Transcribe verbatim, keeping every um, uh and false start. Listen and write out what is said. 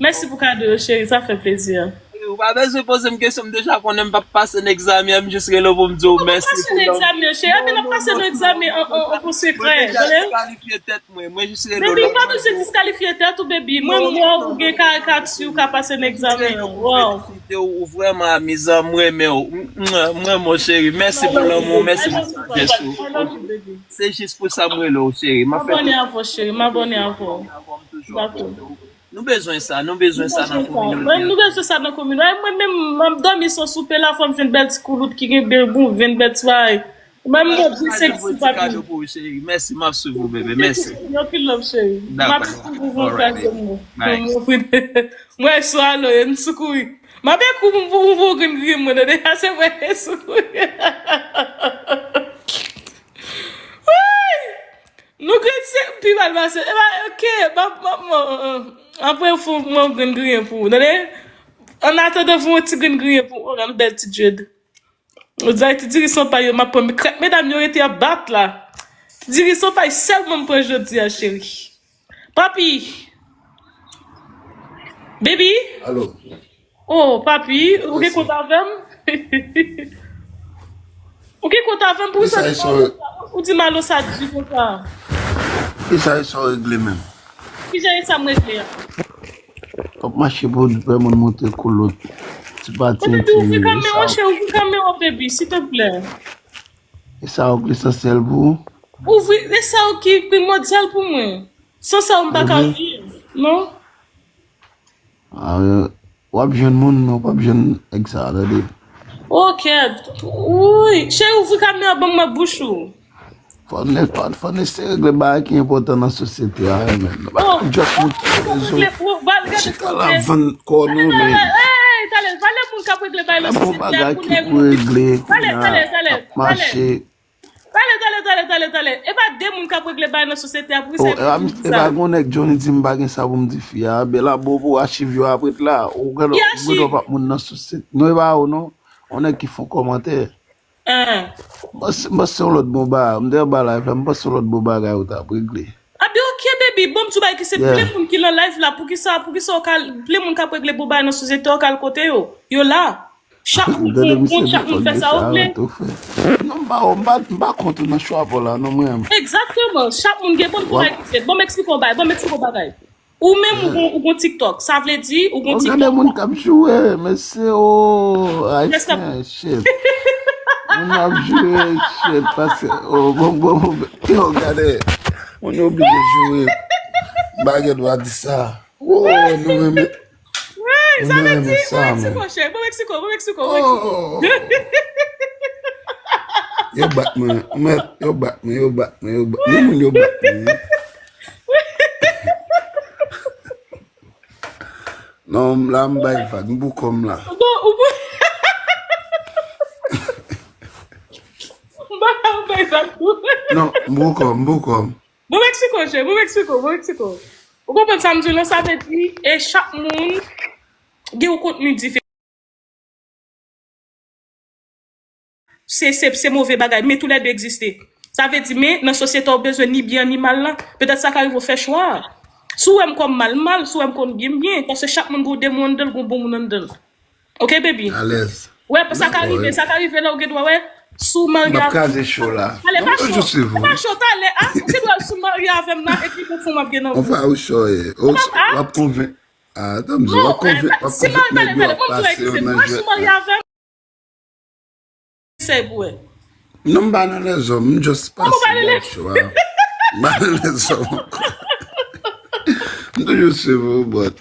Mèsi pou kado yo, cheri, sa fè plezi. Ou pa bezwen poze m kesyon, m deja konnen m p ap pase nan egzamen an, m jis rele w pou m di w mèsi pou love. Pase nan egzamen an, cheri, a peine ap pase nan egzamen an, an, an, an sekrè. Mwen deja diskalifye tèt mwen, mwen jis rele w. Baby, pa bezwen diskalifye tèt ou, baby. Mwen, m wè w gen karikati, ou ka pase nan egzamen an. Wow. Ou vrèman amizan, m renmen w. M renmen w, cheri. Mèsi pou lanmou, mèsi pou sajès ou. Se jis pou sa m rele w, cheri. M ap fè tout. M abòne avè w, cheri, m abòne avè w. Dakò. Nou bezwen sa, nou bezwen sa nan kominote. Nou bezwen sa nan kominote. Mwen menm, m ap dòmi san soupe la, fò m jwenn bèl ti koulout ki gen bèl bon venn, bèl ti bagay. Mwen m bon ti seksi, papi. Mèsi, m ap swiv ou, bebe. Mèsi. Anpil love, cheri. M ap swiv ou, mwen kraze mwen. Mwen swallow, m sou kouri. M ap ekou pou m pou ou grenn griyen mwen, tande. Ase mwen sou kouri. Woy! Nou grenn se pi mal pase. Epa, ok, m ap, m ap, m ap, apre fou, mwen grenn griyen pou ou, tande? An atandan, fou yon ti grenn griyen pou ou, oh, m bèl ti dread. Ou di ti dirisan pa yo, m ap pran krèk medam yo rete ap bat la. Ti dirisan pa sèlman m pran jodi a, cheri. Papi! Baby! Alo. Oh, papi, ou gen kont avè m? Ou gen kont avè m pou sa ou di m alo sa di konsa? Kisa e sa w regle menm? Kijan e sa m regle a? W ap mache pou w fè moun montre koulot. Ti pati entimide. Ouvri kamera, chè, ouvri kamera, baby, silteplè. E sa w k lesansyèl pou ou? Ouvri, e sa w ki primòdyal pou mwen. San sa w m pa ka viv, non? W ap jwenn moun, men w p ap jwenn nèg sa a, tande. Ok. Wouyy, cheri, ouvri kamera ban m wè bouch ou. Fò n fò n eseye regle bagay ki enpòtan nan sosyete a, wi, men. Jòt moun ki rezo. Chita la vann kò nou, men. Talè, talè, talè, valè moun k ap regle bagay nan sosyete a. Bon bagay ki pou regle, kounye a, ap mache. Talè, talè, talè, talè, talè. E pa de moun k ap regle bagay nan sosyete a pou sa. E pa gon nèg Johnny di m pa gen sa pou m di fi a. Bela bo pou achiv yo ap ret la. Ou gen dwa p ap moun nan sosyete. Non, e pa ou non. On nèg ki fon kòmantè. M panse yon lòt bon bagay. M te anba live la, m panse yon lòt bon bagay ou t ap regle. Abi, ok, baby. Bon, m di w bagay ki se plen moun ki nan live la. Poukisa, poukisa w ka, plen moun k ap regle bon bagay nan sosyete a, w ka al kote yo? Yo la. Chak moun pou yon kont, chak moun fè sa yo vle. Non, m pa, m pa, m pa kont ou nan chwa pa w la, non, mwen. Egzakteman, chak moun gen bon bagay ki fèt. Bon, m eksplike w bagay, bon, m eksplike w bagay. Ou menm, ou gon, ou gon TikTok, sa vle di, ou gon TikTok. Gade moun k ap joure, mesye, o, ayisyen, shit. Moun ap joure, shit, paske, o, bon, bon, bon, yo, gade, moun yo oblije joure. M pa gen dwa di sa. O, nou renmen. Wi, sa vle di, bon Meksiko, cheri, bon Meksiko, bon Meksiko, bon Meksiko. Yo bat mwen, mèt, yo bat mwen, yo bat mwen, yo bat mwen. Ni moun yo bat mwen. Non, la m bay vag, m pou kò m la. Bon, ou pou. M pa ka bay vag tou. Non, m pou kò m, m pou kò m. Bon Meksiko, cheri, bon Meksiko, bon Meksiko. Ou konprann sa m di w lan, sa vle di, e chak moun gen yon kontni diferan. Se, se, se move bagay, men toulède egziste. Sa vle di, men nan sosyete a, ou bezwen ni byen ni mal lan. Petèt sa ka rive w fè chwa a. Si w wè m kòm mal, m mal, si w wè m kòm byen, m byen. Paske chak moun gen yon demon anndan l, gen yon bon moun anndan l. Ok, baby? Alèz. Wè, sa ka rive, sa ka rive lè w gen dwa wè. Si w marye avè m. M ap kraze cho la. Talè, pa cho. Pa cho, talè, a, ou gen dwa si w marye avè m nan, epi pou fon m ap gen nan. Ou pa ou cho ye. W ap konvenk. A, tann, w ap konvenk, w ap konvenk nèg yo ap pase yo nan jwèt la. Sèy pou wè. Non, m pa nan lèzòm, m just pase nan cho a. M pa nan lèzòm ankò. M toujou swiv ou, but.